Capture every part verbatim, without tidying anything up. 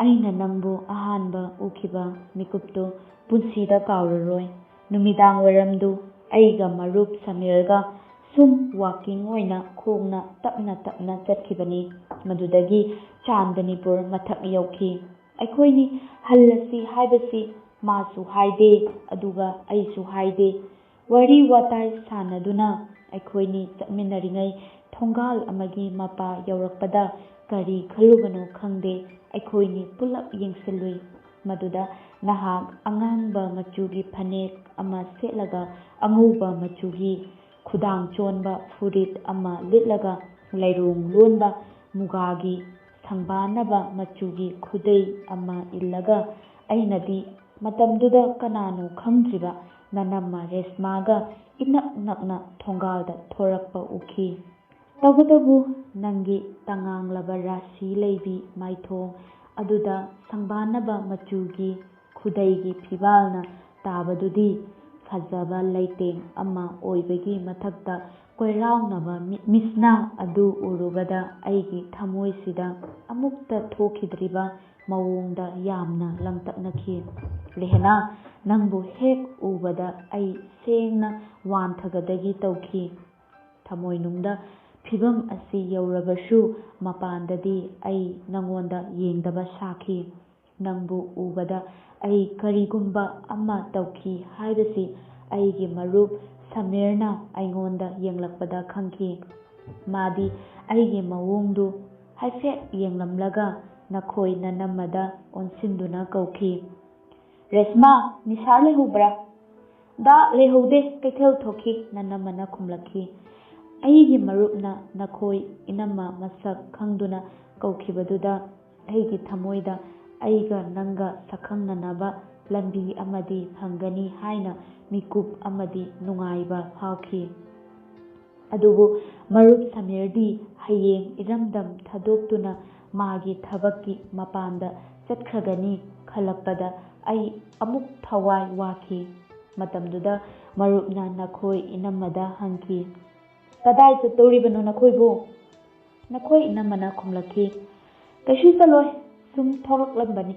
ꯑꯩꯅ ꯅꯪꯕꯨ ꯑꯍꯥꯟꯕ ꯎꯈꯤꯕ ꯃꯤꯀꯨꯞꯇꯨ ꯄꯨꯟꯁꯤꯗ ꯀꯥꯎꯔꯔꯣꯏ꯫ ꯅꯨꯃꯤꯗꯥꯡ ꯋꯥꯏꯔꯝꯗꯨ ꯑꯩꯒ ꯃꯔꯨꯞ ꯁꯃꯤꯔꯒ ꯁꯨꯝ ꯋꯥꯀꯤꯡ ꯑꯣꯏꯅ ꯈꯣꯡꯅ ꯇꯞꯅ ꯇꯞꯅ ꯆꯠꯈꯤꯕꯅꯤ꯫ ꯃꯗꯨꯗꯒꯤ ꯆꯥꯟꯗꯅꯤꯄꯨꯔ ꯃꯊꯛ ꯌꯧꯈꯤ꯫ ꯑꯩꯈꯣꯏꯅꯤ ꯍꯜꯂꯁꯤ ꯍꯥꯏꯕꯁꯤ ꯃꯥꯁꯨ ꯍꯥꯏꯗꯦ, ꯑꯗꯨꯒ ꯑꯩꯁꯨ ꯍꯥꯏꯗꯦ꯫ ꯋꯥꯔꯤ ꯋꯥꯇꯥꯏ ꯁꯥꯟꯅꯗꯨꯅ ꯑꯩꯈꯣꯏꯅꯤ ꯆꯠꯃꯤꯟꯅꯔꯤꯉꯩ ꯊꯣꯡꯒꯥꯜ ꯑꯃꯒꯤ ꯃꯄꯥ ꯌꯧꯔꯛꯄꯗ ꯀꯔꯤ ꯈꯜꯂꯨꯕꯅꯣ ꯈꯪꯗꯦ, ꯑꯩꯈꯣꯏꯅꯤ ꯄꯨꯂꯞ ꯌꯦꯡꯁꯤꯜꯂꯨꯏ꯫ ꯃꯗꯨꯗ ꯅꯍꯥꯛ ꯑꯉꯥꯡꯕ ꯃꯆꯨꯒꯤ ꯐꯅꯦꯛ ꯑꯃ ꯁꯦꯠꯂꯒ ꯑꯉꯧꯕ ꯃꯆꯨꯒꯤ ꯈꯨꯗꯥꯡ ꯆꯣꯟꯕ ꯐꯨꯔꯤꯠ ꯑꯃ ꯂꯤꯠꯂꯒ ꯂꯩꯔꯣꯡ ꯂꯣꯟꯕ ꯃꯨꯒꯥꯒꯤ ꯁꯪꯕꯥꯅꯕ ꯃꯆꯨꯒꯤ ꯈꯨꯗꯩ ꯑꯃ ꯏꯜꯂꯒ, ꯑꯩꯅꯗꯤ ꯃꯇꯝꯗꯨꯗ ꯀꯅꯥꯅꯣ ꯈꯪꯗ꯭ꯔꯤꯕ ꯅꯅꯝꯃ ꯔꯦꯁꯃꯥꯒ ꯏꯅꯛ ꯅꯛꯅ ꯊꯣꯡꯒꯥꯜꯗ ꯊꯣꯔꯛꯄ ꯎꯈꯤ꯫ ꯇꯧꯕꯇꯕꯨ ꯅꯪꯒꯤ ꯇꯉꯥꯡꯂꯕ ꯔꯥꯁꯤ ꯂꯩꯕꯤ ꯃꯥꯏꯊꯣꯡ ꯑꯗꯨꯗ ꯁꯪꯕꯥꯅꯕ ꯃꯆꯨꯒꯤ ꯈꯨꯗꯩꯒꯤ ꯐꯤꯕꯥꯜꯅ ꯇꯥꯕꯗꯨꯗꯤ ꯐꯖꯕ ꯂꯩꯇꯦꯡ ꯑꯃ ꯑꯣꯏꯕꯒꯤ ꯃꯊꯛꯇ ꯀꯣꯏꯔꯥꯎꯅꯕ ꯃꯤ-, ꯃꯤꯠꯁꯅꯥ ꯑꯗꯨ ꯎꯔꯨꯕꯗ ꯑꯩꯒꯤ ꯊꯃꯣꯏꯁꯤꯗ ꯑꯃꯨꯛꯇ ꯊꯣꯛꯈꯤꯗ꯭ꯔꯤꯕ ꯃꯑꯣꯡꯗ ꯌꯥꯝꯅ ꯂꯪꯇꯛꯅꯈꯤ꯫ ꯔꯦꯍꯅꯥ, ꯅꯪꯕꯨ ꯍꯦꯛ ꯎꯕꯗ ꯑꯩ ꯁꯦꯡꯅ ꯋꯥꯟꯊꯒꯗꯒꯤ ꯇꯧꯈꯤ꯫ ꯊꯃꯣꯏꯅꯨꯡꯗ ꯐꯤꯚꯝ ꯑꯁꯤ ꯌꯧꯔꯕꯁꯨ ꯃꯄꯥꯟꯗꯗꯤ ꯑꯩ ꯅꯉꯣꯟꯗ ꯌꯦꯡꯗꯕ ꯁꯥꯈꯤ꯫ ꯅꯪꯕꯨ ꯎꯕꯗ ꯑꯩ ꯀꯔꯤꯒꯨꯝꯕ ꯑꯃ ꯇꯧꯈꯤ ꯍꯥꯏꯕꯁꯤ ꯑꯩꯒꯤ ꯃꯔꯨꯞ ꯁꯃꯤꯔꯅ ꯑꯩꯉꯣꯟꯗ ꯌꯦꯡꯂꯛꯄꯗ ꯈꯪꯈꯤ꯫ ꯃꯥꯗꯤ ꯑꯩꯒꯤ ꯃꯑꯣꯡꯗꯨ ꯍꯥꯏꯐꯦꯠ ꯌꯦꯡꯂꯝꯂꯒ ꯅꯈꯣꯏ ꯅꯅꯝꯃꯗ ꯑꯣꯟꯁꯤꯟꯗꯨꯅ ꯀꯧꯈꯤ, "ꯔꯦꯁꯃꯥ, ꯅꯤꯁꯥ ꯂꯩꯍꯧꯕ꯭ꯔꯥ?" "ꯗꯥ, ꯂꯩꯍꯧꯗꯦ, ꯀꯩꯊꯦꯜ ꯊꯣꯛꯈꯤ," ꯅꯅꯝꯃꯅ ꯈꯨꯝꯂꯛꯈꯤ꯫ ꯑꯩꯒꯤ ꯃꯔꯨꯞꯅ ꯅꯈꯣꯏ ꯏꯅꯝꯃ ꯃꯁꯛ ꯈꯪꯗꯨꯅ ꯀꯧꯈꯤꯕꯗꯨꯗ ꯑꯩꯒꯤ ꯊꯃꯣꯏꯗ ꯑꯩꯒ ꯅꯪꯒ ꯁꯛꯈꯪꯅꯅꯕ ꯂꯝꯕꯤ ꯑꯃꯗꯤ ꯐꯪꯒꯅꯤ ꯍꯥꯏꯅ ꯃꯤꯀꯨꯞ ꯑꯃꯗꯤ ꯅꯨꯡꯉꯥꯏꯕ ꯐꯥꯎꯈꯤ꯫ ꯑꯗꯨꯕꯨ ꯃꯔꯨꯞ ꯁꯃꯤꯔꯗꯤ ꯍꯌꯦꯡ ꯏꯔꯝꯗꯝ ꯊꯥꯗꯣꯛꯇꯨꯅ ꯃꯥꯒꯤ ꯊꯕꯛꯀꯤ ꯃꯄꯥꯟꯗ ꯆꯠꯈ꯭ꯔꯒꯅꯤ ꯈꯜꯂꯛꯄꯗ ꯑꯩ ꯑꯃꯨꯛ ꯊꯋꯥꯏ ꯋꯥꯈꯤ꯫ ꯃꯇꯝꯗꯨꯗ ꯃꯔꯨꯞꯅ ꯅꯈꯣꯏ ꯏꯅꯝꯃꯗ ꯍꯪꯈꯤ, "ꯀꯗꯥꯏ ꯆꯠꯇꯧꯔꯤꯕꯅꯣ ꯅꯈꯣꯏꯕꯨ?" ꯅꯈꯣꯏ ꯏꯅꯝꯃꯅ ꯈꯨꯝꯂꯛꯈꯤ, "ꯀꯩꯁꯨ ꯆꯠꯂꯣꯏ, ꯁꯨꯝ ꯊꯣꯛꯂꯛꯂꯝꯕꯅꯤ꯫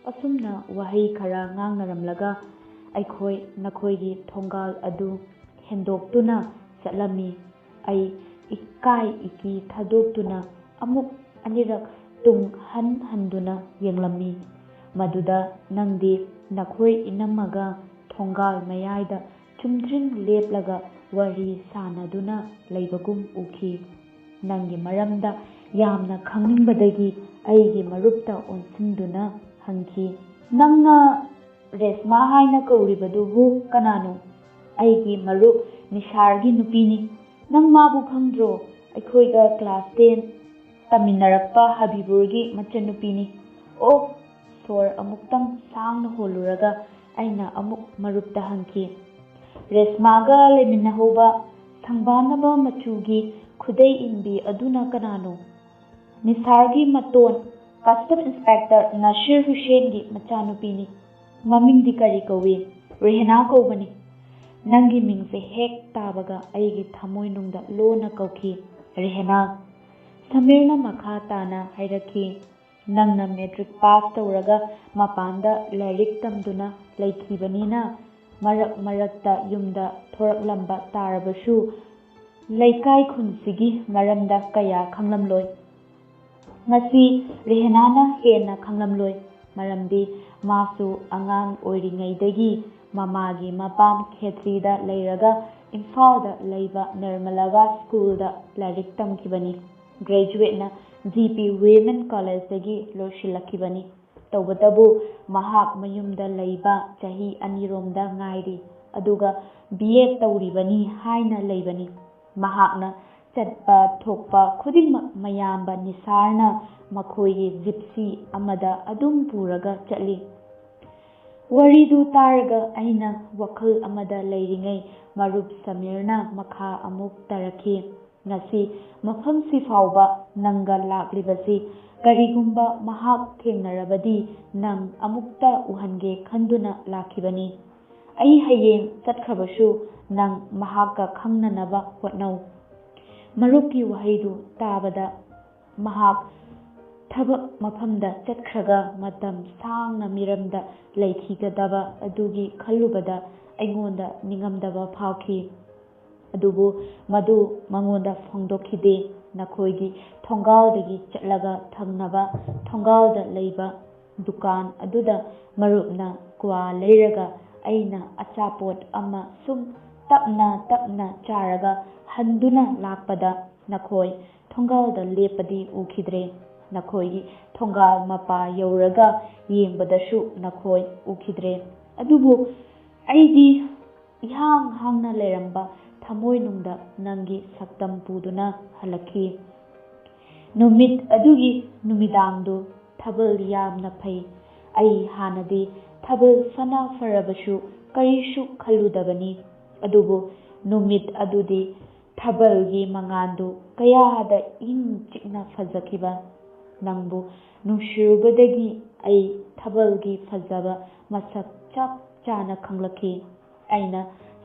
ꯑꯁꯨꯝꯅ ꯋꯥꯍꯩ ꯈꯔ ꯉꯥꯡꯅꯔꯝꯂꯒ ꯑꯩꯈꯣꯏ ꯅꯈꯣꯏꯒꯤ ꯊꯣꯡꯒꯥꯜ ꯑꯗꯨ ꯍꯦꯟꯗꯣꯛꯇꯨꯅ ꯆꯠꯂꯝꯃꯤ꯫ ꯑꯩ ꯏꯀꯥꯏ ꯏꯀꯤ ꯊꯥꯗꯣꯛꯇꯨꯅ ꯑꯃꯨꯛ ꯑꯅꯤꯔꯛ ꯇꯨꯡ ꯍꯟ ꯍꯟꯗꯨꯅ ꯌꯦꯡꯂꯝꯃꯤ꯫ ꯃꯗꯨꯗ ꯅꯪꯗꯤ ꯅꯈꯣꯏ ꯏꯅꯝꯃꯒ ꯊꯣꯡꯒꯥꯜ ꯃꯌꯥꯏꯗ ꯆꯨꯝꯗ꯭ꯔꯤꯡ ꯂꯦꯞꯂꯒ ꯋꯥꯔꯤ ꯁꯥꯅꯗꯨꯅ ꯂꯩꯕꯒꯨꯝ ꯎꯈꯤ꯫ ꯅꯪꯒꯤ ꯃꯔꯝꯗ ꯌꯥꯝꯅ ꯈꯪꯅꯤꯡꯕꯗꯒꯤ ꯑꯩꯒꯤ ꯃꯔꯨꯞꯇ ꯑꯣꯟꯁꯤꯟꯗꯨꯅ ꯍꯪꯈꯤ, "ꯅꯪꯅ ꯔꯦꯁꯃꯥ ꯍꯥꯏꯅ ꯀꯧꯔꯤꯕꯗꯨꯕꯨ ꯀꯅꯥꯅꯣ?" "ꯑꯩꯒꯤ ꯃꯔꯨꯞ ꯅꯤꯁꯥꯔꯒꯤ ꯅꯨꯄꯤꯅꯤ꯫ ꯅꯪ ꯃꯥꯕꯨ ꯈꯪꯗ꯭ꯔꯣ? ꯑꯩꯈꯣꯏꯒ ꯀ꯭ꯂꯥꯁ ꯇꯦꯟ ꯇꯝꯃꯤꯟꯅꯔꯛꯄ ꯍꯕꯤꯕꯨꯔꯒꯤ ꯃꯆꯟꯅꯨꯄꯤꯅꯤ꯫" "ꯑꯣ!" ꯁꯣꯔ ꯑꯃꯨꯛꯇꯪ ꯁꯥꯡꯅ ꯍꯣꯜꯂꯨꯔꯒ ꯑꯩꯅ ꯑꯃꯨꯛ ꯃꯔꯨꯞꯇ ꯍꯪꯈꯤ, "ꯔꯦꯁꯃꯥꯒ ꯂꯩꯃꯤꯟꯅꯍꯧꯕ ꯁꯪꯕꯥꯟꯅꯕ ꯃꯆꯨꯒꯤ ꯈꯨꯗꯩ ꯏꯟꯕꯤ ꯑꯗꯨꯅ ꯀꯅꯥꯅꯣ?" "ꯅꯤꯁꯥꯔꯒꯤ ꯃꯇꯣꯟ, ꯀꯁꯇꯝ ꯏꯟꯁꯄꯦꯛꯇꯔ ꯅꯁꯤꯔ ꯍꯨꯁꯦꯟꯒꯤ ꯃꯆꯥꯅꯨꯄꯤꯅꯤ꯫" "ꯃꯃꯤꯡꯗꯤ ꯀꯔꯤ ꯀꯧꯏ?" "ꯔꯦꯍꯅꯥ ꯀꯧꯕꯅꯤ꯫" "ꯅꯪꯒꯤ ꯃꯤꯡꯁꯦ ꯍꯦꯛ ꯇꯥꯕꯒ ꯑꯩꯒꯤ ꯊꯃꯣꯏꯅꯨꯡꯗ ꯂꯣꯟꯅ ꯀꯧꯈꯤ, "ꯔꯦꯍꯅꯥ꯫" ꯁꯃꯤꯔꯅ ꯃꯈꯥ ꯇꯥꯅ ꯍꯥꯏꯔꯛꯈꯤ, "ꯅꯪꯅ ꯃꯦꯇ꯭ꯔꯤꯛ ꯄꯥꯁ ꯇꯧꯔꯒ ꯃꯄꯥꯟꯗ ꯂꯥꯏꯔꯤꯛ ꯇꯝꯗꯨꯅ ꯂꯩꯈꯤꯕꯅꯤꯅ ꯃꯔꯛ ꯃꯔꯛꯇ ꯌꯨꯝꯗ ꯊꯣꯔꯛꯂꯝꯕ ꯇꯥꯔꯕꯁꯨ ꯂꯩꯀꯥꯏ ꯈꯨꯟꯁꯤꯒꯤ ꯃꯔꯝꯗ ꯀꯌꯥ ꯈꯪꯂꯝꯂꯣꯏ꯫" ꯃꯁꯤ ꯔꯦꯍꯅꯥꯅ ꯍꯦꯟꯅ ꯈꯪꯂꯝꯂꯣꯏ, ꯃꯔꯝꯗꯤ ꯃꯥꯁꯨ ꯑꯉꯥꯡ ꯑꯣꯏꯔꯤꯉꯩꯗꯒꯤ ꯃꯃꯥꯒꯤ ꯃꯄꯥꯝ ꯈꯦꯇ꯭ꯔꯤꯗ ꯂꯩꯔꯒ ꯏꯝꯐꯥꯜꯗ ꯂꯩꯕ ꯅꯤꯔꯃꯂꯥꯒ ꯁ꯭ꯀꯨꯜꯗ ꯂꯥꯏꯔꯤꯛ ꯇꯝꯈꯤꯕꯅꯤ꯫ ꯒ꯭ꯔꯦꯖꯨꯋꯦꯠꯅ ꯖꯤ ꯄꯤ ꯋꯤꯃꯦꯟ ꯀꯣꯂꯦꯖꯇꯒꯤ ꯂꯣꯏꯁꯤꯜꯂꯛꯈꯤꯕꯅꯤ꯫ ꯇꯧꯕꯇꯕꯨ ꯃꯍꯥꯛ ꯃꯌꯨꯝꯗ ꯂꯩꯕ ꯆꯍꯤ ꯑꯅꯤꯔꯣꯝꯗ ꯉꯥꯏꯔꯤ, ꯑꯗꯨꯒ ꯕꯤ ꯑꯦꯗ ꯇꯧꯔꯤꯕꯅꯤ ꯍꯥꯏꯅ ꯂꯩꯕꯅꯤ꯫ ꯃꯍꯥꯛꯅ ꯆꯠꯄ ꯊꯣꯛꯄ ꯈꯨꯗꯤꯡꯃꯛ ꯃꯌꯥꯝꯕ ꯅꯤꯁꯥꯔꯅ ꯃꯈꯣꯏꯒꯤ ꯖꯤꯞꯁꯤ ꯑꯃꯗ ꯑꯗꯨꯝ ꯄꯨꯔꯒ ꯆꯠꯂꯤ꯫ ꯋꯥꯔꯤꯗꯨ ꯇꯥꯔꯒ ꯑꯩꯅ ꯋꯥꯈꯜ ꯑꯃꯗ ꯂꯩꯔꯤꯉꯩ ꯃꯔꯨꯞ ꯁꯃꯤꯔꯅ ꯃꯈꯥ ꯑꯃꯨꯛ ꯇꯥꯔꯛꯈꯤ, "ꯉꯁꯤ ꯃꯐꯝꯁꯤ ꯐꯥꯎꯕ ꯅꯪꯒ ꯂꯥꯛꯂꯤꯕꯁꯤ ꯀꯔꯤꯒꯨꯝꯕ ꯃꯍꯥꯛ ꯊꯦꯡꯅꯔꯕꯗꯤ ꯅꯪ ꯑꯃꯨꯛꯇ ꯎꯍꯟꯒꯦ ꯈꯟꯗꯨꯅ ꯂꯥꯛꯈꯤꯕꯅꯤ꯫ ꯑꯩ ꯍꯌꯦꯡ ꯆꯠꯈ꯭ꯔꯕꯁꯨ ꯅꯪ ꯃꯍꯥꯛꯀ ꯈꯪꯅꯅꯕ ꯍꯣꯠꯅꯧ꯫" ꯃꯔꯨꯞꯀꯤ ꯋꯥꯍꯩꯗꯨ ꯇꯥꯕꯗ ꯃꯍꯥꯛ ꯊꯕꯛ ꯃꯐꯝꯗ ꯆꯠꯈ꯭ꯔꯒ ꯃꯇꯝ ꯁꯥꯡꯅ ꯃꯤꯔꯝꯗ ꯂꯩꯈꯤꯒꯗꯕ ꯑꯗꯨꯒꯤ ꯈꯜꯂꯨꯕꯗ ꯑꯩꯉꯣꯟꯗ ꯅꯤꯡꯉꯝꯗꯕ ꯐꯥꯎꯈꯤ꯫ ꯑꯗꯨꯕꯨ ꯃꯗꯨ ꯃꯉꯣꯟꯗ ꯐꯣꯡꯗꯣꯛꯈꯤꯗꯦ꯫ ꯅꯈꯣꯏꯒꯤ ꯊꯣꯡꯒꯥꯜꯗꯒꯤ ꯆꯠꯂꯒ ꯊꯪꯅꯕ ꯊꯣꯡꯒꯥꯜꯗ ꯂꯩꯕ ꯗꯨꯀꯥꯟ ꯑꯗꯨꯗ ꯃꯔꯨꯞꯅ ꯀ꯭ꯋꯥ ꯂꯩꯔꯒ ꯑꯩꯅ ꯑꯆꯥꯄꯣꯠ ꯑꯃ ꯁꯨꯝ ꯇꯞꯅ ꯇꯞꯅ ꯆꯥꯔꯒ ꯍꯟꯗꯨꯅ ꯂꯥꯛꯄꯗ ꯅꯈꯣꯏ ꯊꯣꯡꯒꯥꯜꯗ ꯂꯦꯞꯄꯗꯤ ꯎꯈꯤꯗ꯭ꯔꯦ꯫ ꯅꯈꯣꯏꯒꯤ ꯊꯣꯡꯒꯥꯜ ꯃꯄꯥ ꯌꯧꯔꯒ ꯌꯦꯡꯕꯗꯁꯨ ꯅꯈꯣꯏ ꯎꯈꯤꯗ꯭ꯔꯦ꯫ ꯑꯗꯨꯕꯨ ꯑꯩꯗꯤ ꯏꯍꯥꯡ ꯍꯥꯡꯅ ꯂꯩꯔꯝꯕ ꯊꯃꯣꯏꯅꯨꯡꯗ ꯅꯪꯒꯤ ꯁꯛꯇꯝ ꯄꯨꯗꯨꯅ ꯍꯜꯂꯛꯈꯤ꯫ ꯅꯨꯃꯤꯠ ꯑꯗꯨꯒꯤ ꯅꯨꯃꯤꯗꯥꯡꯗꯨ ꯊꯥꯕꯜ ꯌꯥꯝꯅ ꯐꯩ꯫ ꯑꯩ ꯍꯥꯟꯅꯗꯤ ꯊꯥꯕꯜ ꯐꯅ ꯐꯔꯕꯁꯨ ꯀꯔꯤꯁꯨ ꯈꯜꯂꯨꯗꯕꯅꯤ꯫ ꯑꯗꯨꯕꯨ ꯅꯨꯃꯤꯠ ꯑꯗꯨꯗꯤ ꯊꯥꯕꯜꯒꯤ ꯃꯉꯥꯜꯗꯨ ꯀꯌꯥꯗ ꯏꯪ ꯆꯤꯛꯅ ꯐꯖꯈꯤꯕ꯫ ꯅꯪꯕꯨ ꯅꯨꯡꯁꯤꯔꯨꯕꯗꯒꯤ ꯑꯩ ꯊꯥꯕꯜꯒꯤ ꯐꯖꯕ ꯃꯁꯛ ꯆꯞ ꯆꯥꯅ ꯈꯪꯂꯛꯈꯤ꯫ ꯑꯩꯅ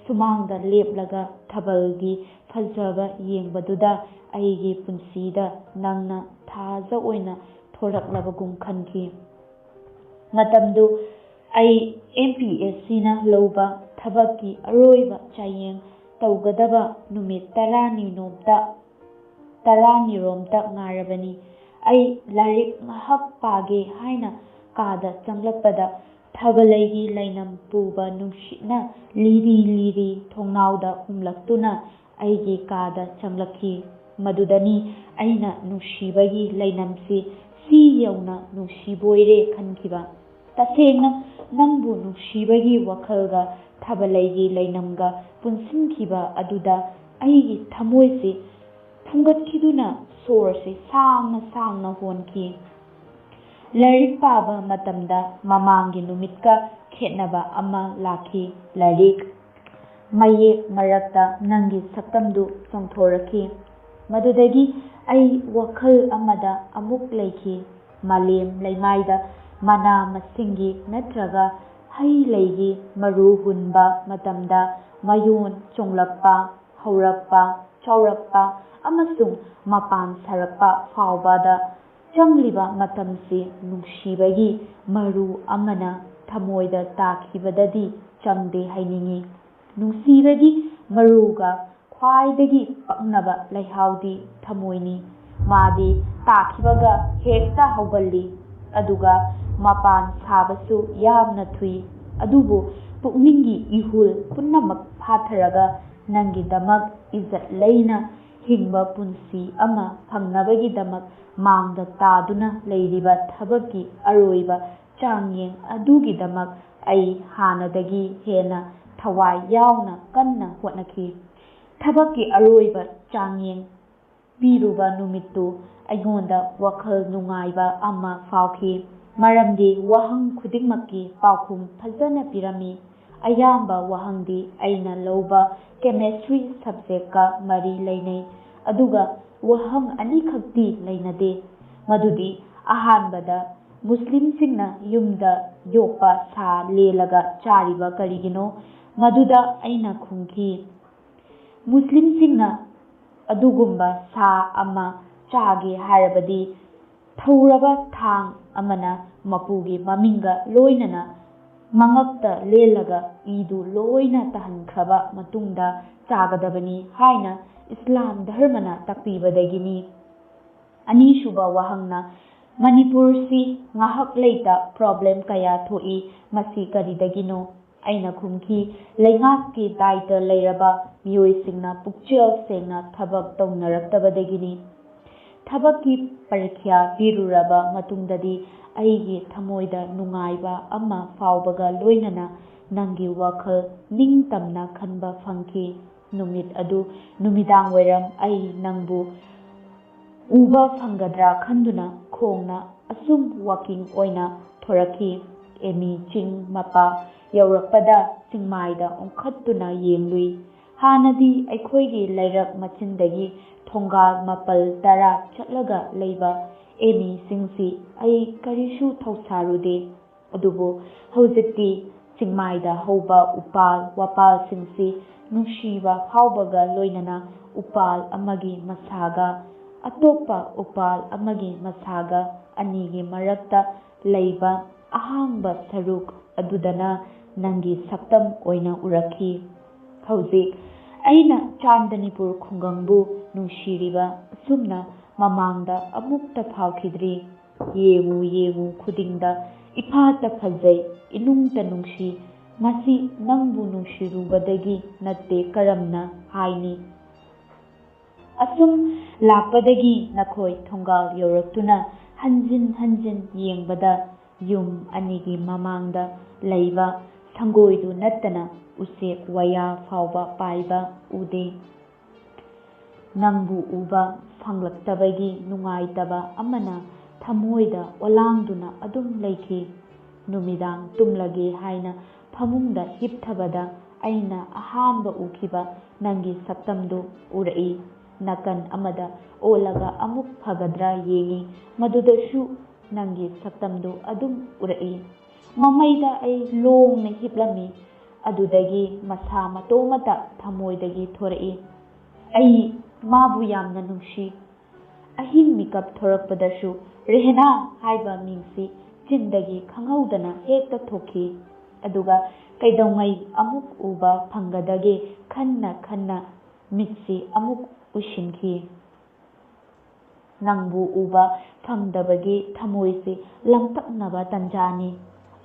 ꯁꯨꯃꯥꯡꯗ ꯂꯦꯞꯂꯒ ꯊꯥꯕꯜꯒꯤ ꯐꯖꯕ ꯌꯦꯡꯕꯗꯨꯗ ꯑꯩꯒꯤ ꯄꯨꯟꯁꯤꯗ ꯅꯪꯅ ꯊꯥꯖ ꯑꯣꯏꯅ ꯊꯣꯔꯛꯂꯕꯒꯨꯝ ꯈꯟꯈꯤ꯫ ꯃꯇꯝꯗꯨ ꯑꯩ M P S Cꯅ ꯂꯧꯕ ꯊꯕꯛꯀꯤ ꯑꯔꯣꯏꯕ ꯆꯥꯌꯦꯡ ꯇꯧꯒꯗꯕ ꯅꯨꯃꯤꯠ ꯇꯔꯥꯅꯤꯔꯣꯝꯇ ꯇꯔꯥꯅꯤꯔꯣꯝꯇ ꯉꯥꯏꯔꯕꯅꯤ꯫ ꯑꯩ ꯂꯥꯏꯔꯤꯛ ꯉꯥꯏꯍꯥꯛ ꯄꯥꯒꯦ ꯍꯥꯏꯅ ꯀꯥꯗ ꯆꯪꯂꯛꯄꯗ ꯊꯥꯕꯂꯩꯒꯤ ꯂꯩꯅꯝ ꯄꯨꯕ ꯅꯨꯡꯁꯤꯠꯅ ꯂꯤꯔꯤ ꯂꯤꯔꯤ ꯊꯣꯡꯅꯥꯎꯗ ꯍꯨꯝꯂꯛꯇꯨꯅ ꯑꯩꯒꯤ ꯀꯥꯗ ꯆꯪꯂꯛꯈꯤ꯫ ꯃꯗꯨꯗꯅꯤ ꯑꯩꯅ ꯅꯨꯡꯁꯤꯕꯒꯤ ꯂꯩꯅꯝꯁꯤ ꯁꯤ ꯌꯧꯅ ꯅꯨꯡꯁꯤꯕꯣꯏꯔꯦ ꯈꯟꯈꯤꯕ꯫ ꯇꯁꯦꯡꯅ ꯅꯪꯕꯨ ꯅꯨꯡꯁꯤꯕꯒꯤ ꯋꯥꯈꯜꯒ ꯊꯥꯕꯂꯩꯒꯤ ꯂꯩꯅꯝꯒ ꯄꯨꯟꯁꯤꯟꯈꯤꯕ ꯑꯗꯨꯗ ꯑꯩꯒꯤ ꯊꯃꯣꯏꯁꯤ ꯐꯨꯡꯒꯠꯈꯤꯗꯨꯅ ꯁꯣꯔꯁꯤ ꯁꯥꯡꯅ ꯁꯥꯡꯅ ꯍꯣꯟꯈꯤ꯫ ꯂꯥꯏꯔꯤꯛ ꯄꯥꯕ ꯃꯇꯝꯗ ꯃꯃꯥꯡꯒꯤ ꯅꯨꯃꯤꯠꯀ ꯈꯦꯠꯅꯕ ꯑꯃ ꯂꯥꯛꯈꯤ꯫ ꯂꯥꯏꯔꯤꯛ ꯃꯌꯦꯛ ꯃꯔꯛꯇ ꯅꯪꯒꯤ ꯁꯛꯇꯝꯗꯨ ꯆꯣꯡꯊꯣꯔꯛꯈꯤ꯫ ꯃꯗꯨꯗꯒꯤ ꯑꯩ ꯋꯥꯈꯜ ꯑꯃꯗ ꯑꯃꯨꯛ ꯂꯩꯈꯤ꯫ ꯃꯥꯂꯦꯝ ꯂꯩꯃꯥꯏꯗ ꯃꯅꯥ ꯃꯁꯤꯡꯒꯤ ꯅꯠꯇ꯭ꯔꯒ ꯍꯩ ꯂꯩꯒꯤ ꯃꯔꯨ ꯍꯨꯟꯕ ꯃꯇꯝꯗ ꯃꯌꯣꯟ ꯆꯣꯡꯂꯛꯄ, ꯍꯧꯔꯛꯄ, ꯆꯥꯎꯔꯛꯄ ꯑꯃꯁꯨꯡ ꯃꯄꯥꯟ ꯁꯥꯔꯛꯄ ꯐꯥꯎꯕꯗ ꯆꯪꯂꯤꯕ ꯃꯇꯝꯁꯤ ꯅꯨꯡꯁꯤꯕꯒꯤ ꯃꯔꯨ ꯑꯃꯅ ꯊꯃꯣꯏꯗ ꯇꯥꯈꯤꯕꯗꯗꯤ ꯆꯪꯗꯦ ꯍꯥꯏꯅꯤꯡꯏ꯫ ꯅꯨꯡꯁꯤꯕꯒꯤ ꯃꯔꯨꯒ ꯈ꯭ꯋꯥꯏꯗꯒꯤ ꯄꯛꯅꯕ ꯂꯩꯍꯥꯎꯗꯤ ꯊꯃꯣꯏꯅꯤ꯫ ꯃꯥꯗꯤ ꯇꯥꯈꯤꯕꯒ ꯍꯦꯛꯇ ꯍꯧꯒꯜꯂꯤ, ꯑꯗꯨꯒ ꯃꯄꯥꯟ ꯁꯥꯕꯁꯨ ꯌꯥꯝꯅ ꯊꯨꯏ꯫ ꯑꯗꯨꯕꯨ ꯄꯨꯛꯅꯤꯡꯒꯤ ꯏꯍꯨꯜ ꯄꯨꯝꯅꯃꯛ ꯐꯥꯊꯔꯒ ꯅꯪꯒꯤꯗꯃꯛ ꯏꯖꯠ ꯂꯩꯅ ꯍꯤꯡꯕ ꯄꯨꯟꯁꯤ ꯑꯃ ꯐꯪꯅꯕꯒꯤꯗꯃꯛ ꯃꯥꯡꯗ ꯇꯥꯗꯨꯅ ꯂꯩꯔꯤꯕ ꯊꯕꯛꯀꯤ ꯑꯔꯣꯏꯕ ꯆꯥꯡꯌꯦꯡ ꯑꯗꯨꯒꯤꯗꯃꯛ ꯑꯩ ꯍꯥꯟꯅꯗꯒꯤ ꯍꯦꯟꯅ ꯊꯋꯥꯏ ꯌꯥꯎꯅ ꯀꯟꯅ ꯍꯣꯠꯅꯈꯤ꯫ ꯊꯕꯛꯀꯤ ꯑꯔꯣꯏꯕ ꯆꯥꯡꯌꯦꯡ ꯄꯤꯔꯨꯕ ꯅꯨꯃꯤꯠꯇꯨ ꯑꯩꯉꯣꯟꯗ ꯋꯥꯈꯜ ꯅꯨꯡꯉꯥꯏꯕ ꯑꯃ ꯐꯥꯎꯈꯤ, ꯃꯔꯝꯗꯤ ꯋꯥꯍꯪ ꯈꯨꯗꯤꯡꯃꯛꯀꯤ ꯄꯥꯎꯈꯨꯝ ꯐꯖꯅ ꯄꯤꯔꯝꯃꯤ꯫ ꯑꯌꯥꯝꯕ ꯋꯥꯍꯪꯗꯤ ꯑꯩꯅ ꯂꯧꯕ chemistry subjectꯀ ꯃꯔꯤ ꯂꯩꯅꯩ, ꯑꯗꯨꯒ ꯋꯥꯍꯪ ꯑꯅꯤꯈꯛꯇꯤ ꯂꯩꯅꯗꯦ, ꯃꯗꯨꯗꯤ ꯑꯍꯥꯟꯕꯗ ꯃꯨꯁꯂꯤꯝꯁꯤꯡꯅ ꯌꯨꯝꯗ ꯌꯣꯛꯄ ꯁꯥ ꯂꯦꯜꯂꯒ ꯆꯥꯔꯤꯕ ꯀꯔꯤꯒꯤꯅꯣ? ꯃꯗꯨꯗ ꯑꯩꯅ ꯈꯨꯝꯈꯤ, ꯃꯨꯁꯂꯤꯝꯁꯤꯡꯅ ꯑꯗꯨꯒꯨꯝꯕ ꯁꯥ ꯑꯃ ꯆꯥꯒꯦ ꯍꯥꯏꯔꯕꯗꯤ ꯊꯧꯔꯕ ꯊꯥꯡ ꯑꯃꯅ ꯃꯄꯨꯒꯤ ꯃꯃꯤꯡꯒ ꯂꯣꯏꯅꯅ ꯃꯉꯛꯇ ꯂꯦꯜꯂꯒ ꯏꯗꯨ ꯂꯣꯏꯅ ꯇꯥꯍꯟꯈ꯭ꯔꯕ ꯃꯇꯨꯡꯗ ꯆꯥꯒꯗꯕꯅꯤ ꯍꯥꯏꯅ ꯏꯁꯂꯥꯝ ꯙꯔꯃꯅ ꯇꯥꯛꯄꯤꯕꯗꯒꯤꯅꯤ꯫ ꯑꯅꯤꯁꯨꯕ ꯋꯥꯍꯪꯅ, ꯃꯅꯤꯄꯨꯔꯁꯤ ꯉꯥꯏꯍꯥꯛ ꯂꯩꯇ problem ꯀꯌꯥ ꯊꯣꯛꯏ, ꯃꯁꯤ ꯀꯔꯤꯗꯒꯤꯅꯣ? ꯑꯩꯅ ꯈꯨꯝꯈꯤ, ꯂꯩꯉꯥꯛꯀꯤ ꯗꯥꯏꯇ ꯂꯩꯔꯕ ꯃꯤꯑꯣꯏꯁꯤꯡꯅ ꯄꯨꯛꯆꯦꯜ ꯁꯦꯡꯅ ꯊꯕꯛ ꯇꯧꯅꯔꯛꯇꯕꯗꯒꯤꯅꯤ꯫ ꯊꯕꯛꯀꯤ ꯄꯔꯤꯈ꯭ꯌꯥ ꯄꯤꯔꯨꯔꯕ ꯃꯇꯨꯡꯗꯗꯤ ꯑꯩꯒꯤ ꯊꯃꯣꯏꯗ ꯅꯨꯡꯉꯥꯏꯕ ꯑꯃ ꯐꯥꯎꯕꯒ ꯂꯣꯏꯅꯅ ꯅꯪꯒꯤ ꯋꯥꯈꯜ ꯅꯤꯡꯇꯝꯅ ꯈꯟꯕ ꯐꯪꯈꯤ꯫ ꯅꯨꯃꯤꯠ ꯑꯗꯨ ꯅꯨꯃꯤꯗꯥꯡ ꯋꯥꯏꯔꯝ ꯑꯩ ꯅꯪꯕꯨ ꯎꯕ ꯐꯪꯒꯗ꯭ꯔꯥ ꯈꯟꯗꯨꯅ ꯈꯣꯡꯅ ꯑꯁꯨꯝ walking ꯑꯣꯏꯅ ꯊꯣꯔꯛꯈꯤ꯫ ꯑꯦꯃꯤ ꯆꯤꯡ ꯃꯄꯥ ꯌꯧꯔꯛꯄꯗ ꯆꯤꯡꯃꯥꯏꯗ ꯑꯣꯟꯈꯠꯇꯨꯅ ꯌꯦꯡꯂꯨꯏ꯫ ꯍꯥꯟꯅꯗꯤ ꯑꯩꯈꯣꯏꯒꯤ ꯂꯩꯔꯛ ꯃꯆꯤꯟꯗꯒꯤ ꯊꯣꯡꯒꯥꯜ ꯃꯥꯄꯜ ꯇꯔꯥ ꯆꯠꯂꯒ ꯂꯩꯕ ꯑꯦꯃꯤ ꯆꯤꯡꯁꯤ ꯑꯩ ꯀꯔꯤꯁꯨ ꯊꯧꯁꯥꯔꯨꯗꯦ꯫ ꯑꯗꯨꯕꯨ ꯍꯧꯖꯤꯛꯇꯤ ꯆꯤꯡꯃꯥꯏꯗ ꯍꯧꯕ ꯎꯄꯥꯜ ꯋꯥꯄꯥꯜꯁꯤꯡꯁꯤ ꯅꯨꯡꯁꯤꯕ ꯐꯥꯎꯕꯒ ꯂꯣꯏꯅꯅ ꯎꯄꯥꯜ ꯑꯃꯒꯤ ꯃꯁꯥꯒ ꯑꯇꯣꯞꯄ ꯎꯄꯥꯜ ꯑꯃꯒꯤ ꯃꯁꯥꯒ ꯑꯅꯤꯒꯤ ꯃꯔꯛꯇ ꯂꯩꯕ ꯑꯍꯥꯡꯕ ꯁꯔꯨꯛ ꯑꯗꯨꯗꯅ ꯅꯪꯒꯤ ꯁꯛꯇꯝ ꯑꯣꯏꯅ ꯎꯔꯛꯈꯤ꯫ ꯍꯧꯖꯤꯛ ꯑꯩꯅ ꯆꯥꯟꯗꯅꯤꯄꯨꯔ ꯈꯨꯡꯒꯪꯕꯨ ꯅꯨꯡꯁꯤꯔꯤꯕ ꯑꯁꯨꯝꯅ ꯃꯃꯥꯡꯗ ꯑꯃꯨꯛꯇ ꯐꯥꯎꯈꯤꯗ꯭ꯔꯤ꯫ ꯌꯦꯡꯉꯨ ꯌꯦꯡꯉꯨ ꯈꯨꯗꯤꯡꯗ ꯏꯐꯥꯇ ꯐꯖꯩ, ꯏꯅꯨꯡꯇ ꯅꯨꯡꯁꯤ, ꯃꯁꯤ ꯅꯪꯕꯨ ꯅꯨꯡꯁꯤꯔꯨꯕꯗꯒꯤ ꯅꯠꯇꯦ ꯀꯔꯝꯅ ꯍꯥꯏꯅꯤ? ꯑꯁꯨꯝ ꯂꯥꯛꯄꯗꯒꯤ ꯅꯈꯣꯏ ꯊꯣꯡꯒꯥꯜ ꯌꯧꯔꯛꯇꯨꯅ ꯍꯟꯖꯤꯟ ꯍꯟꯖꯤꯟ ꯌꯦꯡꯕꯗ ꯌꯨꯝ ꯑꯅꯤꯒꯤ ꯃꯃꯥꯡꯗ ꯂꯩꯕ ꯁꯪꯒꯣꯏꯗꯨ ꯅꯠꯇꯅ ꯎꯆꯦꯛ ꯋꯥꯌꯥ ꯐꯥꯎꯕ ꯄꯥꯏꯕ ꯎꯗꯦ꯫ ꯅꯪꯕꯨ ꯎꯕ ꯐꯪꯂꯛꯇꯕꯒꯤ ꯅꯨꯡꯉꯥꯏꯇꯕ ꯑꯃꯅ ꯊꯃꯣꯏꯗ ꯑꯣꯂꯥꯡꯗꯨꯅ ꯑꯗꯨꯝ ꯂꯩꯈꯤ꯫ ꯅꯨꯃꯤꯗꯥꯡ ꯇꯨꯝꯂꯒꯦ ꯍꯥꯏꯅ ꯐꯃꯨꯡꯗ ꯍꯤꯞꯊꯕꯗ ꯑꯩꯅ ꯑꯍꯥꯟꯕ ꯎꯈꯤꯕ ꯅꯪꯒꯤ ꯁꯛꯇꯝꯗꯨ ꯎꯔꯛꯏ꯫ ꯅꯥꯀꯟ ꯑꯃꯗ ꯑꯣꯜꯂꯒ ꯑꯃꯨꯛ ꯐꯒꯗ꯭ꯔꯥ ꯌꯦꯡꯉꯤ, ꯃꯗꯨꯗꯁꯨ ꯅꯪꯒꯤ ꯁꯛꯇꯝꯗꯨ ꯑꯗꯨꯝ ꯎꯔꯛꯏ꯫ ꯃꯃꯩꯗ ꯑꯩ ꯂꯣꯡꯅ ꯍꯤꯞꯂꯝꯃꯤ꯫ ꯑꯗꯨꯗꯒꯤ ꯃꯁꯥ ꯃꯇꯣꯝꯇ ꯊꯃꯣꯏꯗꯒꯤ ꯊꯣꯔꯛꯏ꯫ ꯑꯩ ꯃꯥꯕꯨ ꯌꯥꯝꯅ ꯅꯨꯡꯁꯤ꯫ ꯑꯍꯤꯡ ꯃꯤꯀꯞ ꯊꯣꯔꯛꯄꯗꯁꯨ ꯔꯦꯍꯅꯥ ꯍꯥꯏꯕ ꯃꯤꯡꯁꯤ ꯆꯤꯟꯗꯒꯤ ꯈꯪꯍꯧꯗꯅ ꯍꯦꯛꯇ ꯊꯣꯛꯈꯤ꯫ ꯑꯗꯨꯒ ꯀꯩꯗꯧꯉꯩ ꯑꯃꯨꯛ ꯎꯕ ꯐꯪꯒꯗꯒꯦ ꯈꯟꯅ ꯈꯟꯅ ꯃꯤꯠꯁꯤ ꯑꯃꯨꯛ ꯎꯏꯁꯤꯟꯈꯤ꯫ ꯅꯪꯕꯨ ꯎꯕ ꯐꯪꯗꯕꯒꯤ ꯊꯃꯣꯏꯁꯤ ꯂꯥꯡꯇꯛꯅꯕ ꯇꯟꯖꯥꯅꯤ꯫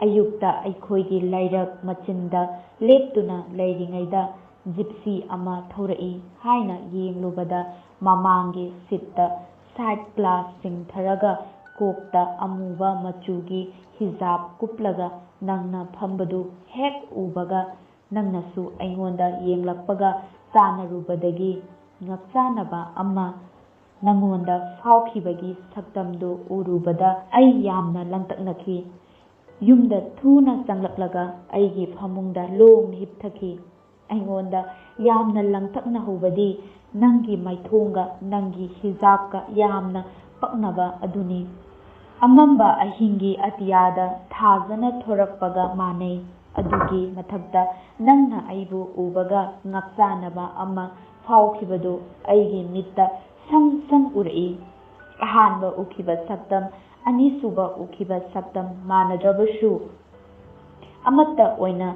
ꯑꯌꯨꯛꯇ ꯑꯩꯈꯣꯏꯒꯤ ꯂꯩꯔꯛ ꯃꯆꯤꯟꯗ ꯂꯦꯞꯇꯨꯅ ꯂꯩꯔꯤꯉꯩꯗ ꯖꯤꯞꯁꯤ ꯑꯃ ꯊꯧꯔꯛꯏ ꯍꯥꯏꯅ ꯌꯦꯡꯂꯨꯕꯗ ꯃꯃꯥꯡꯒꯤ ꯁꯤꯠꯇ ꯁꯥꯏꯠ ꯒ꯭ꯂꯥꯁ ꯆꯤꯡꯊꯔꯒ ꯀꯣꯛꯇ ꯑꯃꯨꯕ ꯃꯆꯨꯒꯤ ꯍꯤꯖꯥꯕ ꯀꯨꯞꯂꯒ ꯅꯪꯅ ꯐꯝꯕꯗꯨ ꯍꯦꯛ ꯎꯕꯒ ꯅꯪꯅꯁꯨ ꯑꯩꯉꯣꯟꯗ ꯌꯦꯡꯂꯛꯄꯒ ꯆꯥꯟꯅꯔꯨꯕꯗꯒꯤ ꯉꯛꯆꯥꯅꯕ ꯑꯃ ꯅꯉꯣꯟꯗ ꯐꯥꯎꯈꯤꯕꯒꯤ ꯁꯛꯇꯝꯗꯨ ꯎꯔꯨꯕꯗ ꯑꯩ ꯌꯥꯝꯅ ꯂꯥꯡꯇꯛꯅꯈꯤ꯫ ꯌꯨꯝꯗ ꯊꯨꯅ ꯆꯪꯂꯛꯂꯒ ꯑꯩꯒꯤ ꯐꯃꯨꯡꯗ ꯂꯣꯡꯅ ꯍꯤꯞꯊꯈꯤ꯫ ꯑꯩꯉꯣꯟꯗ ꯌꯥꯝꯅ ꯂꯥꯡꯇꯛꯅꯍꯧꯕꯗꯤ ꯅꯪꯒꯤ ꯃꯥꯏꯊꯣꯡꯒ ꯅꯪꯒꯤ ꯍꯤꯖꯥꯕꯀ ꯌꯥꯝꯅ ꯄꯛꯅꯕ ꯑꯗꯨꯅꯤ꯫ ꯑꯃꯝꯕ ꯑꯍꯤꯡꯒꯤ ꯑꯇꯤꯌꯥꯗ ꯊꯥꯖꯅ ꯊꯣꯔꯛꯄꯒ ꯃꯥꯟꯅꯩ꯫ ꯑꯗꯨꯒꯤ ꯃꯊꯛꯇ ꯅꯪꯅ ꯑꯩꯕꯨ ꯎꯕꯒ ꯉꯛꯆꯥꯅꯕ ꯑꯃ ꯐꯥꯎꯈꯤꯕꯗꯨ ꯑꯩꯒꯤ ꯃꯤꯠꯇ ꯁꯪ ꯁꯪ ꯎꯔꯛꯏ꯫ ꯑꯍꯥꯟꯕ ꯎꯈꯤꯕ ꯁꯛꯇꯝ, ꯑꯅꯤꯁꯨꯕ ꯎꯈꯤꯕ ꯁꯛꯇꯝ ꯃꯥꯟꯅꯗ꯭ꯔꯕꯁꯨ, ꯑꯃꯠꯇ ꯑꯣꯏꯅ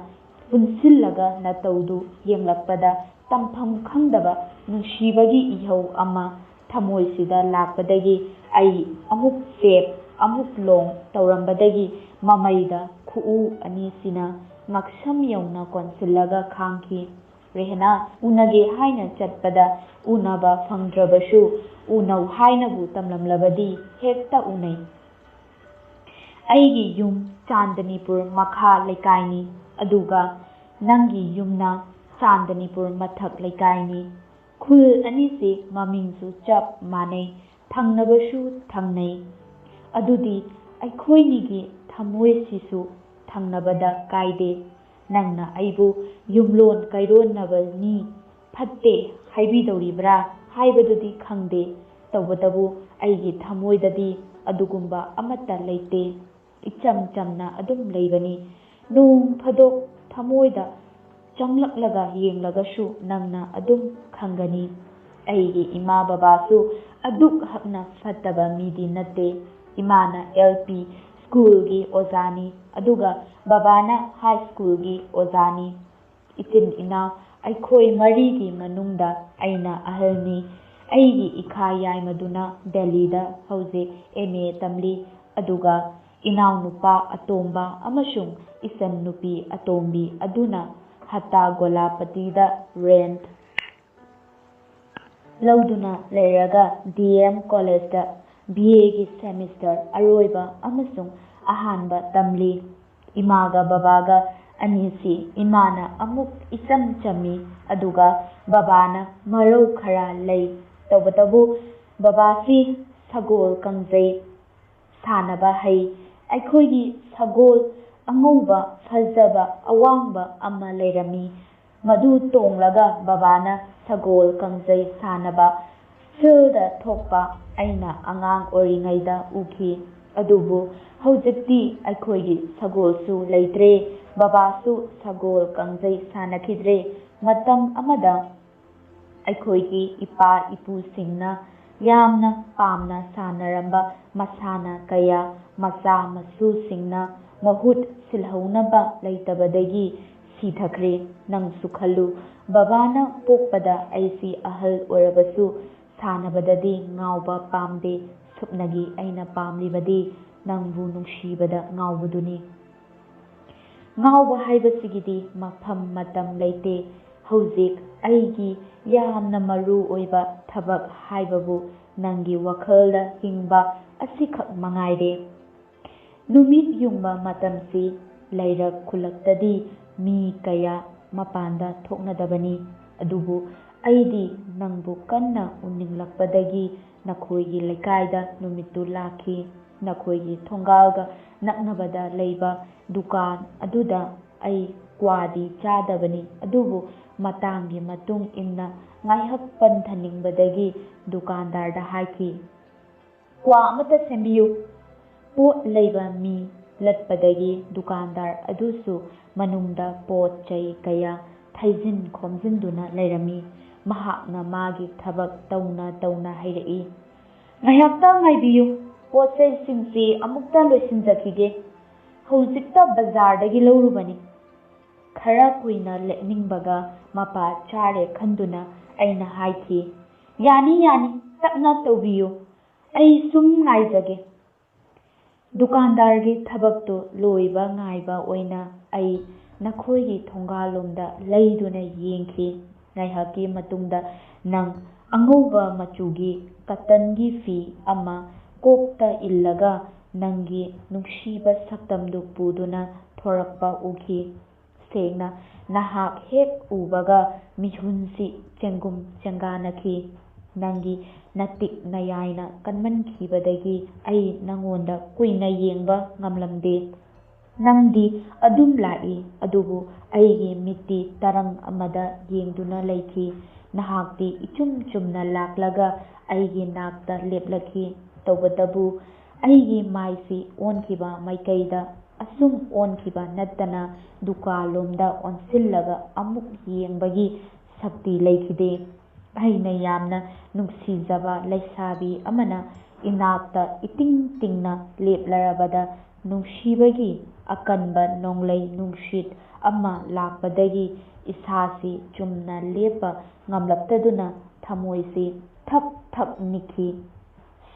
ꯄꯨꯟꯁꯤꯜꯂꯒ ꯅꯇꯧꯗꯨ ꯌꯦꯡꯂꯛꯄꯗ ꯇꯝꯐꯝ ꯈꯪꯗꯕ ꯅꯨꯡꯁꯤꯕꯒꯤ ꯏꯍꯧ ꯑꯃ ꯊꯃꯣꯏꯁꯤꯗ ꯂꯥꯛꯄꯗꯒꯤ ꯑꯩ ꯑꯃꯨꯛ ꯆꯦꯞ, ꯑꯃꯨꯛ ꯂꯣꯡ ꯇꯧꯔꯝꯕꯗꯒꯤ ꯃꯃꯩꯗ ꯈꯨꯎ ꯑꯅꯤꯁꯤꯅ ꯉꯛꯁꯝ ꯌꯧꯅ ꯀꯣꯟꯁꯤꯜꯂꯒ ꯈꯥꯡꯈꯤ꯫ ꯔꯦꯍꯅꯥ, ꯎꯅꯒꯦ ꯍꯥꯏꯅ ꯆꯠꯄꯗ ꯎꯅꯕ ꯐꯪꯗ꯭ꯔꯕꯁꯨ, ꯎꯅꯧ ꯍꯥꯏꯅꯕꯨ ꯇꯝꯂꯝꯂꯕꯗꯤ ꯍꯦꯛꯇ ꯎꯅꯩ꯫ ꯑꯩꯒꯤ ꯌꯨꯝ ꯆꯥꯟꯗꯅꯤꯄꯨꯔ ꯃꯈꯥ ꯂꯩꯀꯥꯏꯅꯤ, ꯑꯗꯨꯒ ꯅꯪꯒꯤ ꯌꯨꯝꯅ ꯆꯥꯟꯗꯅꯤꯄꯨꯔ ꯃꯊꯛ ꯂꯩꯀꯥꯏꯅꯤ꯫ ꯈꯨꯜ ꯑꯅꯤꯁꯤ ꯃꯃꯤꯡꯁꯨ ꯆꯞ ꯃꯥꯟꯅꯩ, ꯊꯪꯅꯕꯁꯨ ꯊꯪꯅꯩ꯫ ꯑꯗꯨꯗꯤ ꯑꯩꯈꯣꯏꯅꯤꯒꯤ ꯊꯃꯣꯏꯁꯤꯁꯨ ꯊꯪꯅꯕꯗ ꯀꯥꯏꯗꯦ꯫ ꯅꯪꯅ ꯑꯩꯕꯨ ꯌꯨꯝꯂꯣꯟ ꯀꯩꯔꯣꯟꯅꯕꯅꯤ, ꯐꯠꯇꯦ ꯍꯥꯏꯕꯤꯗꯧꯔꯤꯕ꯭ꯔꯥ ꯍꯥꯏꯕꯗꯨꯗꯤ ꯈꯪꯗꯦ꯫ ꯇꯧꯕꯇꯕꯨ ꯑꯩꯒꯤ ꯊꯃꯣꯏꯗꯗꯤ ꯑꯗꯨꯒꯨꯝꯕ ꯑꯃꯠꯇ ꯂꯩꯇꯦ꯫ ꯏꯆꯝ ꯆꯝꯅ ꯑꯗꯨꯝ ꯂꯩꯕꯅꯤ꯫ ꯅꯣꯡ ꯐꯥꯗꯣꯛ ꯊꯃꯣꯏꯗ ꯆꯪꯂꯛꯂꯒ ꯌꯦꯡꯂꯒꯁꯨ ꯅꯪꯅ ꯑꯗꯨꯝ ꯈꯪꯒꯅꯤ꯫ ꯑꯩꯒꯤ ꯏꯃꯥ ꯕꯕꯥꯁꯨ ꯑꯗꯨꯛ ꯍꯛꯅ ꯐꯠꯇꯕ ꯃꯤꯗꯤ ꯅꯠꯇꯦ꯫ ꯏꯃꯥꯅ ꯑꯦꯜ ꯄꯤ ꯁ꯭ꯀꯨꯜꯒꯤ ꯑꯣꯖꯥꯅꯤ, ꯑꯗꯨꯒ ꯕꯕꯥꯅ ꯍꯥꯏ ꯁ꯭ꯀꯨꯜꯒꯤ ꯑꯣꯖꯥꯅꯤ꯫ ꯏꯆꯤꯟ ꯏꯅꯥꯎ ꯑꯩꯈꯣꯏ ꯃꯔꯤꯒꯤ ꯃꯅꯨꯡꯗ ꯑꯩꯅ ꯑꯍꯜꯅꯤ꯫ ꯑꯩꯒꯤ ꯏꯈꯥ ꯌꯥꯏꯃꯗꯨꯅ ꯗꯦꯜꯂꯤꯗ ꯍꯧꯖꯤꯛ ꯑꯦꯝ ꯑꯦ ꯇꯝꯂꯤ, ꯑꯗꯨꯒ ꯏꯅꯥꯎꯅꯨꯄꯥ ꯑꯇꯣꯝꯕ ꯑꯃꯁꯨꯡ ꯏꯆꯟ ꯅꯨꯄꯤ ꯑꯇꯣꯝꯕꯤ ꯑꯗꯨꯅ ꯍꯠꯇꯥ ꯒꯣꯂꯥꯄꯇꯤꯗ ꯔꯦꯟꯠ ꯂꯧꯗꯨꯅ ꯂꯩꯔꯒ ꯗꯤ ꯑꯦꯝ ꯀꯣꯂꯦꯖꯇ ꯕꯤ ꯑꯦꯒꯤ ꯁꯦꯃꯤꯁꯇꯔ ꯑꯔꯣꯏꯕ ꯑꯃꯁꯨꯡ ꯑꯍꯥꯟꯕ ꯇꯝꯂꯤ꯫ ꯏꯃꯥꯒ ꯕꯕꯥꯒ ꯑꯅꯤꯁꯤ ꯏꯃꯥꯅ ꯑꯃꯨꯛ ꯏꯆꯝ ꯆꯝꯃꯤ, ꯑꯗꯨꯒ ꯕꯕꯥꯅ ꯃꯔꯧ ꯈꯔ ꯂꯩ꯫ ꯇꯧꯕꯇꯕꯨ ꯕꯕꯥꯁꯤ ꯁꯒꯣꯜ ꯀꯥꯡꯖꯩ ꯁꯥꯟꯅꯕ ꯍꯩ꯫ ꯑꯩꯈꯣꯏꯒꯤ ꯁꯒꯣꯜ ꯑꯉꯧꯕ ꯐꯖꯕ ꯑꯋꯥꯡꯕ ꯑꯃ ꯂꯩꯔꯝꯃꯤ꯫ ꯃꯗꯨ ꯇꯣꯡꯂꯒ ꯕꯕꯥꯅ ꯁꯒꯣꯜ ꯀꯥꯡꯖꯩ ꯁꯥꯟꯅꯕ ꯐꯤꯜꯗ ꯊꯣꯛꯄ ꯑꯩꯅ ꯑꯉꯥꯡ ꯑꯣꯏꯔꯤꯉꯩꯗ ꯎꯈꯤ꯫ ꯑꯗꯨꯕꯨ ꯍꯧꯖꯤꯛꯇꯤ ꯑꯩꯈꯣꯏꯒꯤ ꯁꯒꯣꯜꯁꯨ ꯂꯩꯇ꯭ꯔꯦ, ꯕꯕꯥꯁꯨ ꯁꯒꯣꯜ ꯀꯥꯡꯖꯩ ꯁꯥꯟꯅꯈꯤꯗ꯭ꯔꯦ꯫ ꯃꯇꯝ ꯑꯃꯗ ꯑꯩꯈꯣꯏꯒꯤ ꯏꯄꯥ ꯏꯄꯨꯁꯤꯡꯅ ꯌꯥꯝꯅ ꯄꯥꯝꯅ ꯁꯥꯟꯅꯔꯝꯕ ꯃꯁꯥꯟꯅ ꯀꯌꯥ ꯃꯆꯥ ꯃꯁꯨꯁꯤꯡꯅ ꯃꯍꯨꯠ ꯁꯤꯜꯍꯧꯅꯕ ꯂꯩꯇꯕꯗꯒꯤ ꯁꯤꯊꯈ꯭ꯔꯦ꯫ ꯅꯪꯁꯨ ꯈꯜꯂꯨ, ꯕꯕꯥꯅ ꯄꯣꯛꯄꯗ ꯑꯩꯁꯤ ꯑꯍꯜ ꯑꯣꯏꯔꯕꯁꯨ ꯁꯥꯟꯅꯕꯗꯗꯤ ꯉꯥꯎꯕ ꯄꯥꯝꯗꯦ꯫ ꯁꯨꯞꯅꯒꯤ ꯑꯩꯅ ꯄꯥꯝꯂꯤꯕꯗꯤ ꯅꯪꯕꯨ ꯅꯨꯡꯁꯤꯕꯗ ꯉꯥꯎꯕꯗꯨꯅꯤ꯫ ꯉꯥꯎꯕ ꯍꯥꯏꯕꯁꯤꯒꯤꯗꯤ ꯃꯐꯝ ꯃꯇꯝ ꯂꯩꯇꯦ꯫ ꯍꯧꯖꯤꯛ ꯑꯩꯒꯤ ꯌꯥꯝꯅ ꯃꯔꯨ ꯑꯣꯏꯕ ꯊꯕꯛ ꯍꯥꯏꯕꯕꯨ ꯅꯪꯒꯤ ꯋꯥꯈꯜꯗ ꯍꯤꯡꯕ ꯑꯁꯤꯈꯛ ꯃꯉꯥꯏꯔꯦ꯫ ꯅꯨꯃꯤꯠ ꯌꯨꯡꯕ ꯃꯇꯝꯁꯤ ꯂꯩꯔꯛ ꯈꯨꯜꯂꯛꯇꯗꯤ ꯃꯤ ꯀꯌꯥ ꯃꯄꯥꯟꯗ ꯊꯣꯛꯅꯗꯕꯅꯤ꯫ ꯑꯗꯨꯕꯨ ꯑꯩꯗꯤ ꯅꯪꯕꯨ ꯀꯟꯅ ꯎꯅꯤꯡꯂꯛꯄꯗꯒꯤ ꯅꯈꯣꯏꯒꯤ ꯂꯩꯀꯥꯏꯗ ꯅꯨꯃꯤꯠꯇꯨ ꯂꯥꯛꯈꯤ꯫ ꯅꯈꯣꯏꯒꯤ ꯊꯣꯡꯒꯥꯜꯒ ꯅꯛꯅꯕꯗ ꯂꯩꯕ ꯗꯨꯀꯥꯟ ꯑꯗꯨꯗ ꯑꯩ ꯀ꯭ꯋꯥꯗꯤ ꯆꯥꯗꯕꯅꯤ, ꯑꯗꯨꯕꯨ ꯃꯇꯥꯡꯒꯤ ꯃꯇꯨꯡ ꯏꯟꯅ ꯉꯥꯏꯍꯥꯛ ꯄꯟꯊꯅꯤꯡꯕꯗꯒꯤ ꯗꯨꯀꯥꯟꯗꯥꯔꯗ ꯍꯥꯏꯈꯤ, "ꯀ꯭ꯋꯥ ꯑꯃꯠꯇ ꯁꯦꯝꯕꯤꯌꯨ꯫" ꯄꯣꯠ ꯂꯩꯕ ꯃꯤ ꯂꯠꯄꯗꯒꯤ ꯗꯨꯀꯥꯟꯗꯥꯔ ꯑꯗꯨꯁꯨ ꯃꯅꯨꯡꯗ ꯄꯣꯠ ꯆꯩ ꯀꯌꯥ ꯊꯩꯖꯤꯟ ꯈꯣꯝꯖꯤꯟꯗꯨꯅ ꯂꯩꯔꯝꯃꯤ꯫ ꯃꯍꯥꯛꯅ ꯃꯥꯒꯤ ꯊꯕꯛ ꯇꯧꯅ ꯇꯧꯅ ꯍꯥꯏꯔꯛꯏ, "ꯉꯥꯏꯍꯥꯛꯇ ꯉꯥꯏꯕꯤꯌꯨ, ꯄꯣꯠ ꯆꯩꯁꯤꯡꯁꯤ ꯑꯃꯨꯛꯇ ꯂꯣꯏꯁꯤꯟꯖꯈꯤꯒꯦ꯫ ꯍꯧꯖꯤꯛꯇ ꯕꯖꯥꯔꯗꯒꯤ ꯂꯧꯔꯨꯕꯅꯤ꯫" ꯈꯔ ꯀꯨꯏꯅ ꯂꯦꯞꯅꯤꯡꯕꯒ ꯃꯄꯥ ꯆꯥꯔꯦ ꯈꯟꯗꯨꯅ ꯑꯩꯅ ꯍꯥꯏꯈꯤ, "ꯌꯥꯅꯤ, ꯌꯥꯅꯤ, ꯇꯞꯅ ꯇꯧꯕꯤꯌꯨ, ꯑꯩ ꯁꯨꯝ ꯉꯥꯏꯖꯒꯦ꯫" ꯗꯨꯀꯥꯟꯗꯥꯔꯒꯤ ꯊꯕꯛꯇꯨ ꯂꯣꯏꯕ ꯉꯥꯏꯕ ꯑꯣꯏꯅ ꯑꯩ ꯅꯈꯣꯏꯒꯤ ꯊꯣꯡꯒꯥꯜꯂꯣꯝꯗ ꯂꯩꯗꯨꯅ ꯌꯦꯡꯈꯤ꯫ ꯉꯥꯏꯍꯥꯛꯀꯤ ꯃꯇꯨꯡꯗ ꯅꯪ ꯑꯉꯧꯕ ꯃꯆꯨꯒꯤ ꯀꯇꯟꯒꯤ ꯐꯤ ꯑꯃ ꯀꯣꯛꯇ ꯏꯜꯂꯒ ꯅꯪꯒꯤ ꯅꯨꯡꯁꯤꯕ ꯁꯛꯇꯝꯗꯨ ꯄꯨꯗꯨꯅ ꯊꯣꯔꯛꯄ ꯎꯈꯤ꯫ ꯁꯦꯡꯅ ꯅꯍꯥꯛ ꯍꯦꯛ ꯎꯕꯒ ꯃꯤꯍꯨꯟꯁꯤ ꯆꯦꯡꯒꯨꯝ ꯆꯦꯡꯒꯥꯅꯈꯤ꯫ ꯅꯪꯒꯤ ꯅꯇꯤꯛ ꯅꯌꯥꯏꯅ ꯀꯟꯃꯟꯈꯤꯕꯗꯒꯤ ꯑꯩ ꯅꯪꯉꯣꯟꯗ ꯀꯨꯏꯅ ꯌꯦꯡꯕ ꯉꯝꯂꯝꯗꯦ꯫ ꯅꯪꯗꯤ ꯑꯗꯨꯝ ꯂꯥꯛꯏ, ꯑꯗꯨꯕꯨ ꯑꯩꯒꯤ ꯃꯤꯠꯇꯤ ꯇꯔꯪ ꯑꯃꯗ ꯌꯦꯡꯗꯨꯅ ꯂꯩꯈꯤ꯫ ꯅꯍꯥꯛꯇꯤ ꯏꯆꯨꯝ ꯆꯨꯝꯅ ꯂꯥꯛꯂꯒ ꯑꯩꯒꯤ ꯅꯥꯛꯇ ꯂꯦꯞꯂꯛꯈꯤ꯫ ꯇꯧꯕꯇꯕꯨ ꯑꯩꯒꯤ ꯃꯥꯏꯁꯤ ꯑꯣꯟꯈꯤꯕ ꯃꯥꯏꯀꯩꯗ ꯑꯁꯨꯝ ꯑꯣꯟꯈꯤꯕ ꯅꯠꯇꯅ ꯗꯨꯀꯥꯟꯂꯣꯝꯗ ꯑꯣꯟꯁꯤꯜꯂꯒ ꯑꯃꯨꯛ ꯌꯦꯡꯕꯒꯤ ꯁꯛꯇꯤ ꯂꯩꯈꯤꯗꯦ꯫ ꯑꯩꯅ ꯌꯥꯝꯅ ꯅꯨꯡꯁꯤꯖꯕ ꯂꯩꯁꯥꯕꯤ ꯑꯃꯅ ꯏꯅꯥꯛꯇ ꯏꯇꯤꯡ ꯇꯤꯡꯅ ꯂꯦꯞꯂꯔꯕꯗ, ꯅꯨꯡꯁꯤꯕꯒꯤ ꯑꯀꯟꯕ ꯅꯣꯡꯂꯩ ꯅꯨꯡꯁꯤꯠ ꯑꯃ ꯂꯥꯛꯄꯗꯒꯤ ꯏꯁꯥꯁꯤ ꯆꯨꯝꯅ ꯂꯦꯞꯄ ꯉꯝꯂꯛꯇꯗꯨꯅ ꯊꯃꯣꯏꯁꯤ ꯊꯛ ꯊꯛ ꯅꯤꯛꯈꯤ꯫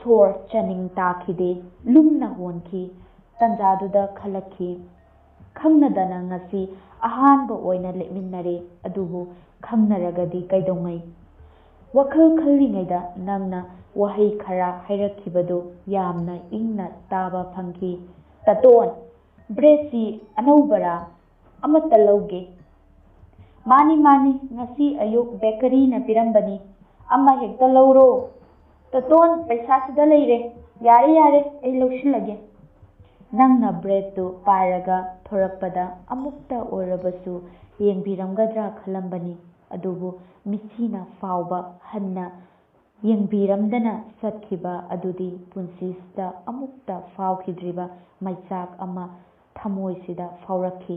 ꯁꯣꯔ ꯆꯥꯅꯤꯡ ꯇꯥꯈꯤꯗꯦ, ꯂꯨꯝꯅ ꯍꯣꯟꯈꯤ꯫ ꯇꯟꯖꯥꯗꯨꯗ ꯈꯜꯂꯛꯈꯤ, ꯈꯪꯅꯗꯅ ꯉꯁꯤ ꯑꯍꯥꯟꯕ ꯑꯣꯏꯅ ꯂꯦꯞꯃꯤꯟꯅꯔꯦ, ꯑꯗꯨꯕꯨ ꯈꯪꯅꯔꯒꯗꯤ ꯀꯩꯗꯧꯉꯩ? ꯋꯥꯈꯜ ꯈꯜꯂꯤꯉꯩꯗ ꯅꯪꯅ ꯋꯥꯍꯩ ꯈꯔ ꯍꯥꯏꯔꯛꯈꯤꯕꯗꯨ ꯌꯥꯝꯅ ꯏꯪꯅ ꯇꯥꯕ ꯐꯪꯈꯤ꯫ "ꯇꯇꯣꯟ, ꯕ꯭ꯔꯦꯗꯁꯤ ꯑꯅꯧꯕꯔꯥ? ꯑꯃꯠꯇ ꯂꯧꯒꯦ꯫" "ꯃꯥꯅꯤ, ꯃꯥꯅꯤ, ꯉꯁꯤ ꯑꯌꯨꯛ ꯕꯦꯀꯔꯤꯅ ꯄꯤꯔꯝꯕꯅꯤ, ꯑꯃ ꯍꯦꯛꯇ ꯂꯧꯔꯣ꯫" "ꯇꯇꯣꯟ, ꯄꯩꯁꯥ ꯁꯤꯗ ꯂꯩꯔꯦ, ꯌꯥꯔꯦ, ꯌꯥꯔꯦ, ꯑꯩ ꯂꯧꯁꯤꯜꯂꯒꯦ꯫" ꯅꯪꯅ ꯕ꯭ꯔꯦꯗꯇꯨ ꯄꯥꯏꯔꯒ ꯊꯣꯔꯛꯄꯗ ꯑꯃꯨꯛꯇ ꯑꯣꯏꯔꯕꯁꯨ ꯌꯦꯡꯕꯤꯔꯝꯒꯗ꯭ꯔꯥ ꯈꯜꯂꯝꯕꯅꯤ, ꯑꯗꯨꯕꯨ ꯃꯤꯠꯁꯤꯅ ꯐꯥꯎꯕ ꯍꯟꯅ ꯌꯦꯡꯕꯤꯔꯝꯗꯅ ꯆꯠꯈꯤꯕ ꯑꯗꯨꯗꯤ ꯄꯨꯟꯁꯤꯁꯤꯗ ꯑꯃꯨꯛꯇ ꯐꯥꯎꯈꯤꯗ꯭ꯔꯤꯕ ꯃꯩꯆꯥꯛ ꯑꯃ ꯊꯃꯣꯏꯁꯤꯗ ꯐꯥꯎꯔꯛꯈꯤ꯫